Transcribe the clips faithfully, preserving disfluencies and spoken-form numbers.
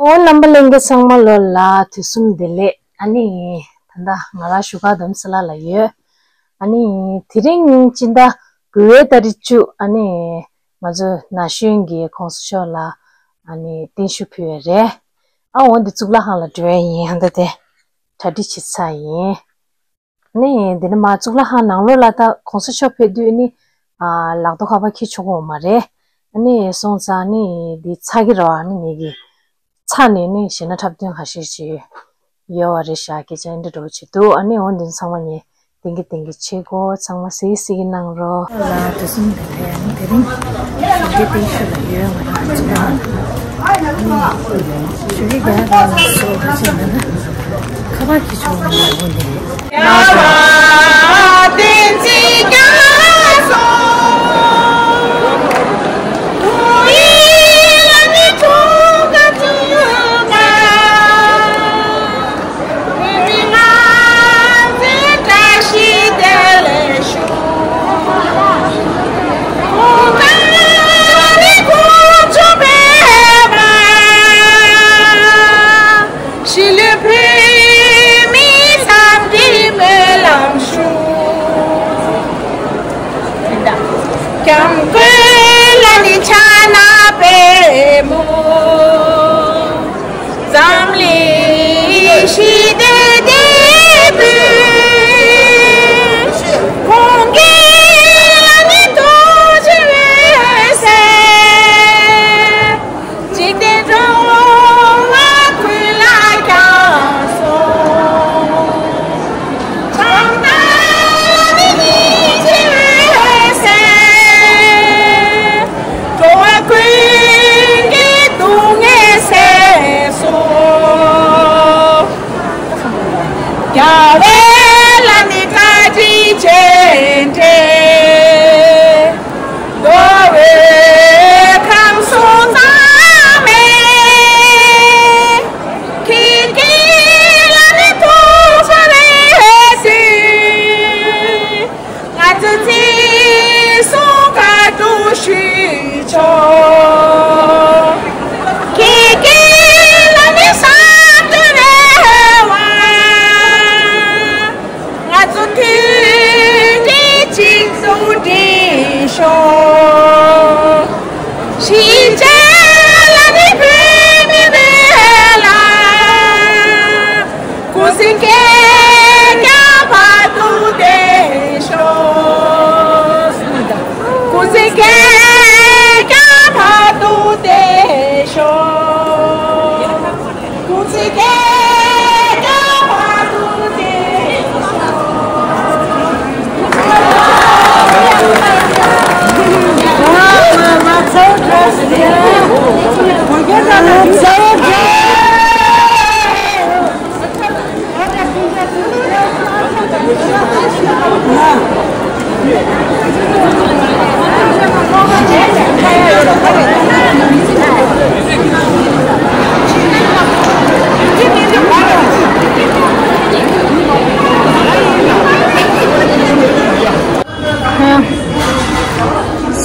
ཨོ་རྣམ་པ་ལྷན་རྒྱས་ཚང་མ་ལོ་ལ་དུས་གསུམ་བདེ་ལེགས། ཨ་ནི་ད་ལྟ་ང་རང་བཞུགས་སྒར་དོམ་ས་ལ་ལ་ཡོད། ཨ་ནི་དེ་རིང་སྤྱི་ཟླ་དགུ་པའི་ཏ་རིག་བཅུ། ཨ་ནི་ང་ཚོ་ན་གཞོན་གྱི་གོང་ས་མཆོག་ལ་ཨ་ནི་བརྟན་བཞུགས་ཕུལ་བ་རེད། ཨ་འོ་འདི་གཙུག་ལག་ཁང་ལ་འགྲོ་ཡ་ཡིན། ཨ་ད་དེ་གྲ་སྒྲིག་བྱེད་ཚར་ཡིན། ནི་འདི་ནི་མ་གཙུག་ལག་ཁང་ནང་ལོགས་ལ་ད་གོང་ས་མཆོག་ཕེབས་དུས་ནི་ཨ་ལག་ཏུ་ཁ་པར་འཁྱེར་ཆོག་གི་ཡོད་མ་རེད། ནི་སོང་ཙང་ནི་འདི་ཚར་གི་རེད་བ། ནི་ངེད་ཀྱི་ཚར་ནས་ནི་གཞས་སྣ་འཁྲབ་སྟོན་ཁ་ཤས་ཤིག་ཡོད་བ་རེད་ཤག་སྐད་ཆ་འདི་འདྲ་བོ་བྱེད་འདུག་ཨ་ནི་འོ་འདི་ཚང་མ་ངས་བདེན་གི་བདེན་གི་བྱེད་དགོས། ཚང་མ་གཟིགས་གཟིགས་གནང་རོགས། ལ་དུས་གསུམ་བདེ་ལེགས། དེ་རིང་ཞོགས་ཀའི་བརྟན་བཞུགས་ལ་ཡོད། ང་རང་ཚོ་ཞོགས་ཀའི་རྒྱ་ར་ལ་སོ་ཁ་ཆེ་ན་ན་ཁ་པར་གྱི་ཆོག་ནས་འོ་འདི།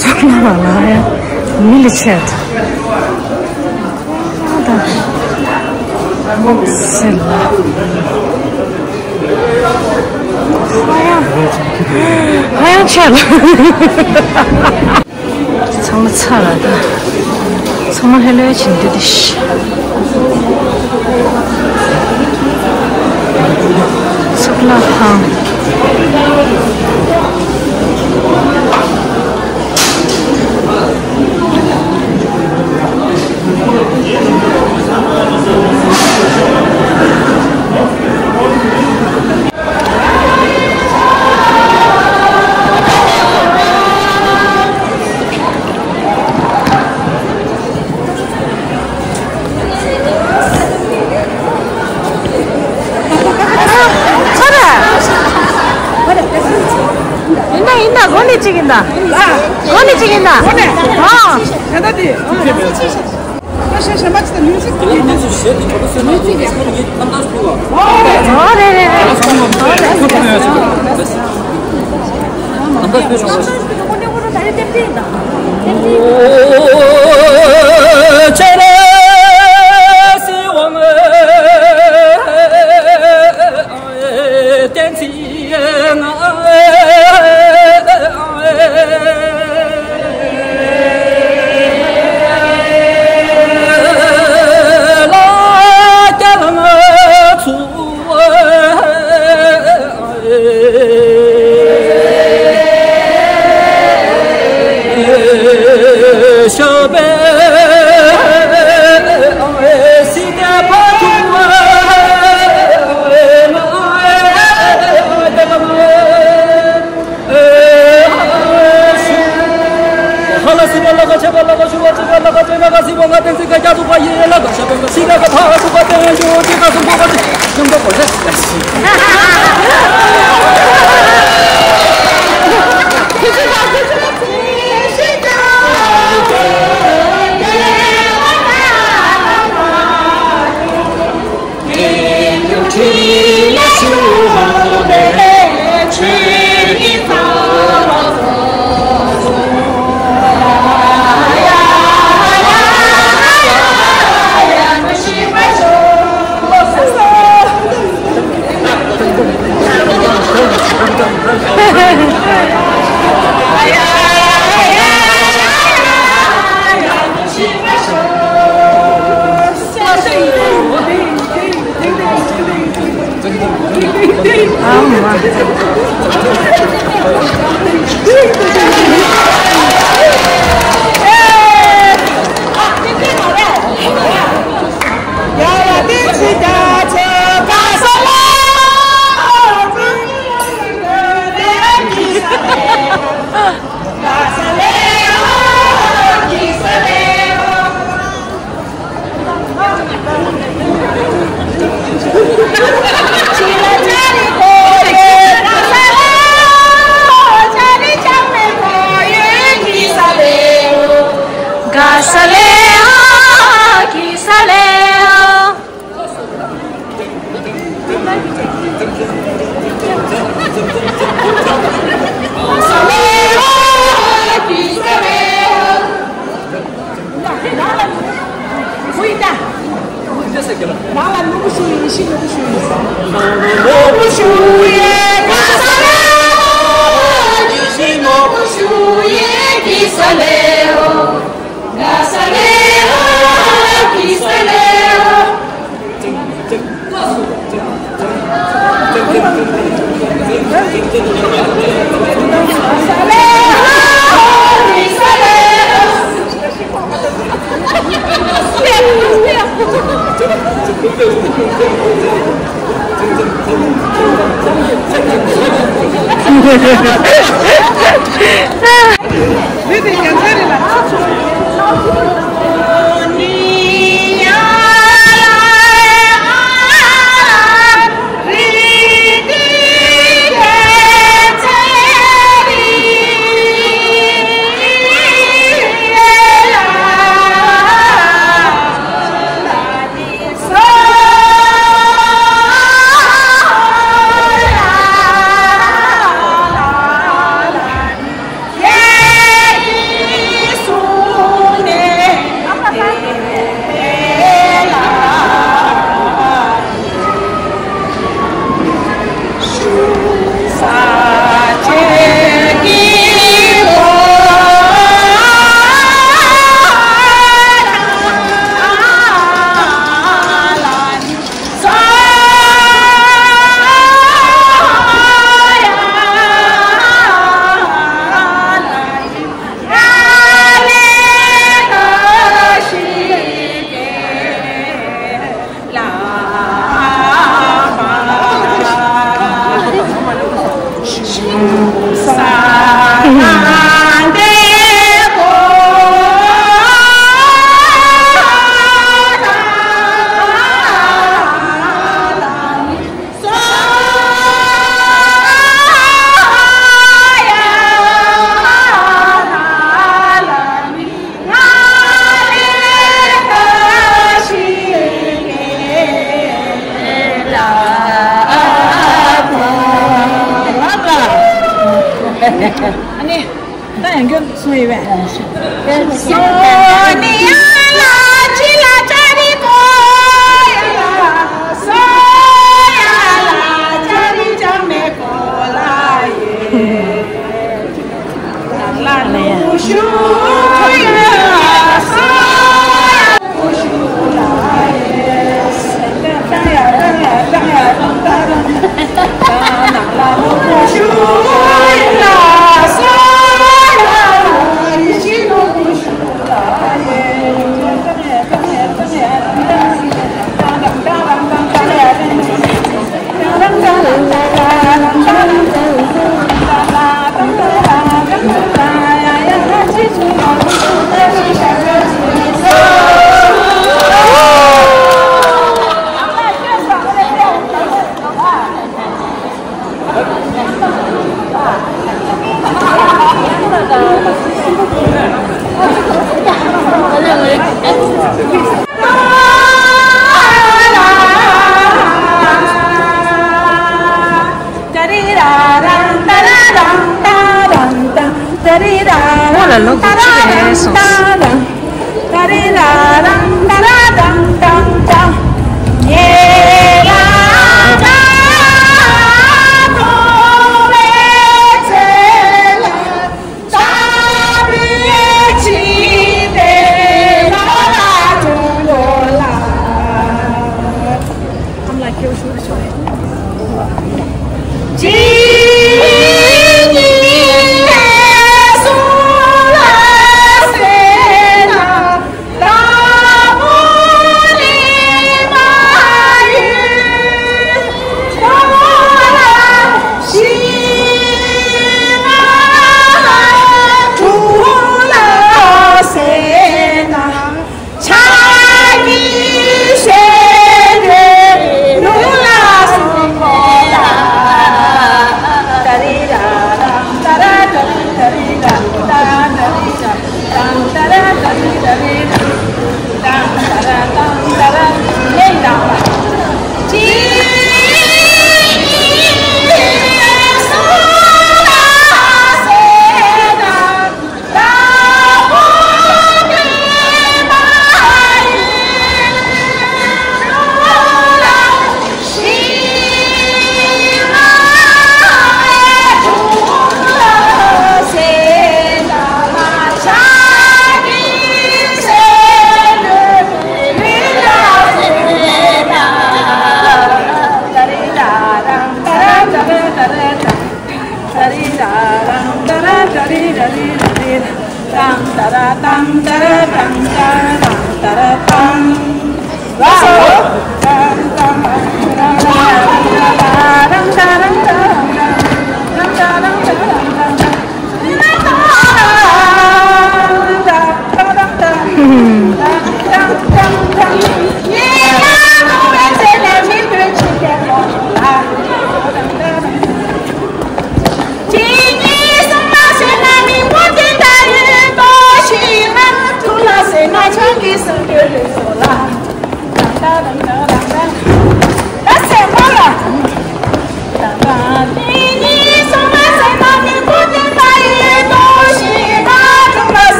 སོག་ལ་བ་ལ་ཡ་མི་ལ་ཆད། ད་སེམས་ལ་ཧ་ཡང་ཧ་ཡང་ཆད་ལ། ཚང་མ་ཚར་ལ་ད། ཚང་མ་ལྷོད་ལྷོད་བྱེད་འདུག་དེ་ཤི། གཙུག་ལག་ཁང་། ཡིན་ད་ཡིན་ད། གོ་ནི་གཅིག་ཡིན་ད། གོ་ནི་གཅིག་ཡིན་ད། ཨ། ཨོ་རེད་རེད་རེད། ཨོ་རེད་རེད། ནང་ལ་ནོར་བུ་ཞུ་ཡིན། ཡེ་ཤེས་ནོར་བུ་ཞུ་ཡིན། ནོར་བུ་ཞུ་ཡིན། ག་ས་ལེ་ཧོ། ཡེ་ཤེས་ནོར་བུ་ཞུ་ཡིན། གི་ས་ལེ་ཧོ། ག་ས་ལེ་ཧོ། གི་ས་ལེ་ཧོ།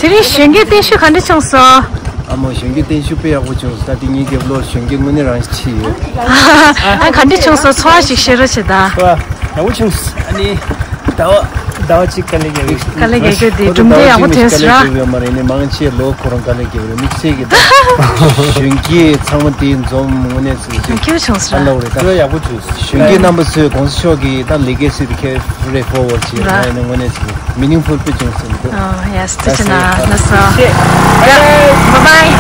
དེ་རིང་གཞོན་སྐྱེས་བརྟན་བཞུགས་ག་འདྲ་བྱུང་སོང་། ཨ་མོ། གཞོན་སྐྱེས་བརྟན་བཞུགས་དཔེ་ཡག་པོ་བྱུང་སོང་། ད་དེ་ངའི་རྒྱབ་ལོགས་གཞོན་སྐྱེས་དངོས་གནས་རང་ཞིག་ཡོད། ཨ། ག་འདྲ་བྱུང་སོང་། ཚོར་བ་ཞིག་བཤད་རོགས་བྱེད་ད། ཡག་པོ་བྱུང་། ཨ་ནི། ཟླ་བ་ཟླ་བ་གཅིག་དཀའ་ལས་རྒྱག་གི། དཀའ་ལས་རྒྱག་རྒྱུ་དེ་གྲུབ་འབྲས་ཡག་པོ་ཐོན་སོང་ར། ཡོད་མ་རེད། ནི་མང་ཆེ་ལོ་ཁོ་རང་དཀའ་ལས་རྒྱག་གི་རེད། དམིགས་བསལ་གྱི་ད་གཞོན་སྐྱེས་ཚང་མ་དེ་འཛོམས་དངོས་གནས་ཚིག་ཅིག་ཁྱེད་བྱུང་སོང་ར། ལ་རེད་ད། ཡག་པོ་བྱུང་། གཞོན་སྐྱེས་རྣམ་པ་ཚོས་གོང་ས་མཆོག་གི་ད་ལི་གེ་སི་དེ་ཁེ་རེ་ཧྥོར་ཝར་བྱེད་ར། ཡིན་ན་དངོས་གནས་ཚིག་མི་ནིང་ཕུལ་དཔེ་བྱུང་སོང་འདུག། ཨ། ཡ། ཐུགས་རྗེ་གནང་། ལགས་སོ། ཡ། བྷའི་བྷའི།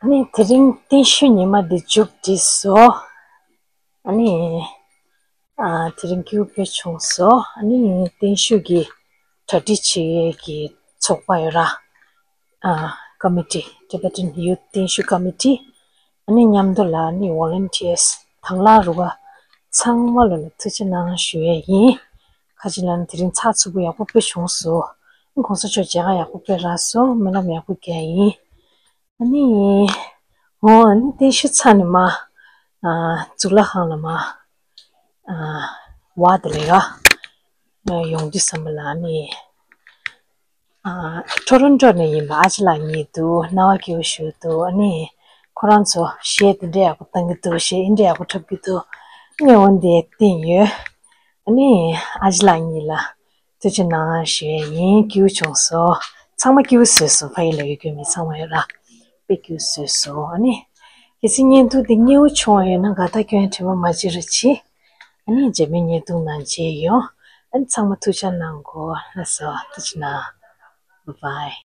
ནི་དེ་རིང་བརྟན་བཞུགས་ཉི་མ་འདི་མཇུག་བསྒྲིལ་སོང་། ཨ་ནི། ཨ། དེ་རིང་སྐྱིད་པོ་བྱུང་སོང་། ཨ་ནི་བརྟན་བཞུགས་ཀྱི་གྲ་སྒྲིག་བྱེད་ཡས་ཀྱི་ཚོགས་པ་ཡོད་ར། ཨ། ཀོ་མི་ཊི། Tibetan Youth བརྟན་བཞུགས་ཀོ་མི་ཊི། ཨ་ནི་མཉམ་དུ་ལ་ཨ་ནི་ཝོ་ལན་ཊི་ཡར་སི་དང་བླངས་རུ་ཁག་ཚང་མ་ལོ་ལ་ཐུགས་རྗེ་གནང་ཞུ་ཡས་ཡིན། ཁ་ཅིག་ལ་ནི་དེ་རིང་ཚགས་ཚུད་པོ་ཡག་པོ་དཔེ་བྱུང་སོང་། གོང་ས་མཆོག་མཇལ་ཁ་ཡག་པོ་དཔེ་རག་སོང་། སྨོན་ལམ་ཡག་པོ་རྒྱག་ཡིན། ཨ་ནི། འོ། ཨ་ནི་བརྟན་བཞུགས་ཚར་ནས་མར། ཨ། གཙུག་ལག་ཁང་ལ་མར། ཨ། ཝ་དེ་ལས་ཀ་ཡོང་དུས་ཙམ་པ་ལ་ཨ་ནི། ཨ། ཊོ་རོན་ཊོ་ནས་ཡིན་པ་ཨ་ཅེ་ལགས་གཉིས་འདུག། སྣང་བ་སྐྱིད་པོ་ཞིག་འདུག། ཨ་ནི་ཁོ་རང་ཚོ་གཞས་དེ་འདྲ་ཡག་པོ་བཏང་གི་འདུག། གཞས་འདི་འདྲ་ཡག་པོ་འཁྲབ་ཀྱི་འདུག། ཨ་ནི་འོ་འདི་བསྟན་ཡོད། ཨ་ནི་ཨ་ཅེ་ལགས་གཉིས་ལ་ཐུགས་རྗེ་གནང་ཞུ་ཡས་ཡིན། སྐྱིད་པོ་བྱུང་སོང་། ཚང་མ་སྐྱིད་པོ་བཟོས་སོང་། ཕ་ཡུལ་ལ་ཡོད་མཁན་མི་ཚང་མ་ཡོད་ར། དཔེ་སྐྱིད་པོ་བཟོས་སོང་། ཨ་ནི། གལ་སྲིད་བརྙན་ཐུང་འདི་མཉེས་པོ་བྱུང་བ་ཡོད་ན་དགའ་རྟགས་སྐྱོན་དྲི་མ་མ་བརྗེད་རོགས་གྱིས། ཨ་ནི་རྗེས་མའི་བརྙན་ཐུང་ནང་མཇལ་ཡོང་། ཨ་ནི་ཚང་མ་ཐུགས་ཅག་གནང་གོ། ལགས་སོ། ཐུགས་རྗེ་གནང་། བྷའི་བྷའི།